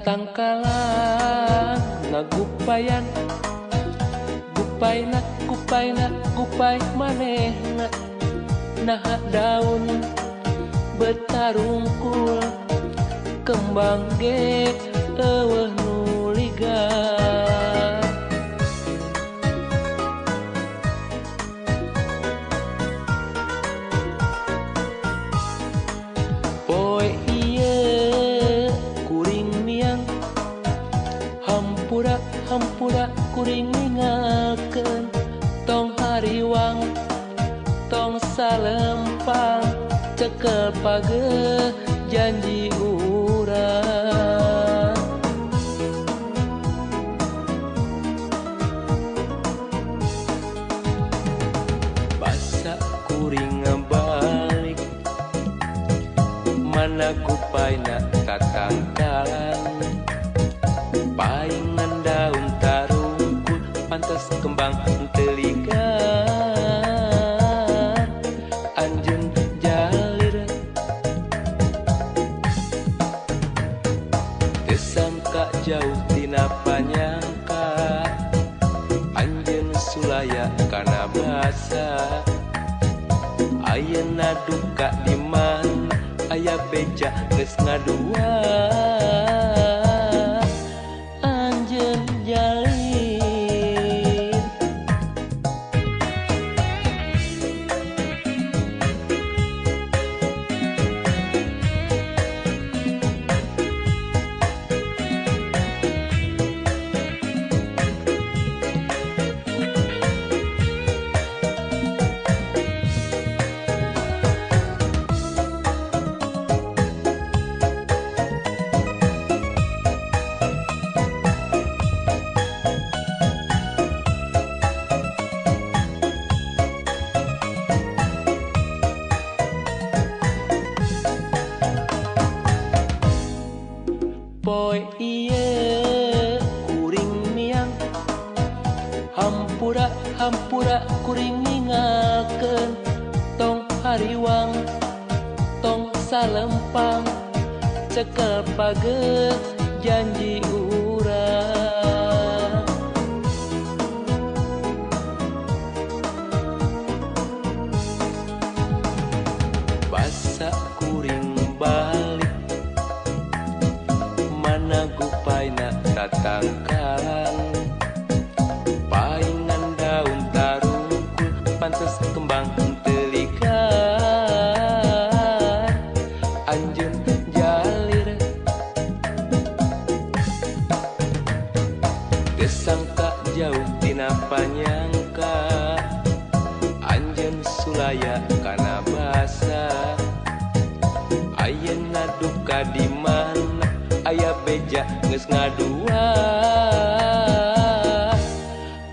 Tatangkalan ngagupayan gupaina gupaina gupai manehna naha daun betarungkul kembang ge eueuh nu ligar. Poe ieu kuring miang hampura hampura kuring ningalkeun tong hariwang tong salempang cekel pageuh janji urang. Basa kuring ngabalik mana gupaina tatangkalan paingan daun tarungkul pantes kembang teligan anjeun jalir teu sangka jauh tina panyangka anjeun sulaya kana basa ayeuna duka di mana aya beja geus ngadua anjeun jalir. Poe ieu kuring miang hampura hampura kuring ningalkeun tong hariwang tong salempang cekel pageuh janji urang. Basa kuring balik mana gupaina tatangkalan paingan daun tarungkul pantes kembang telikan anjeun jalir teu sangka jauh tina panyangka anjeun sulaya kana basa ayeuna duka di mana aya beja geus ngadua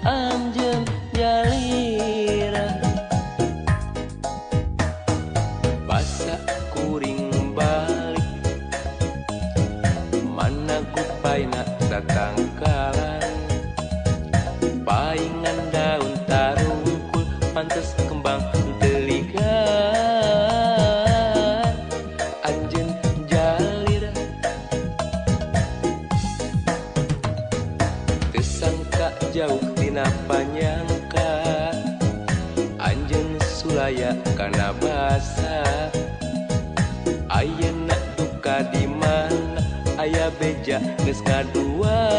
anjeun jalir. Basa kuring balik mana gupaina tatangkalan paingan daun tarungkul pantes kembang teligan anjeun jalir teu sangka jauh tina panyangka anjeun sulaya kana basa ayeuna duka di mana aya beja geus ngadua.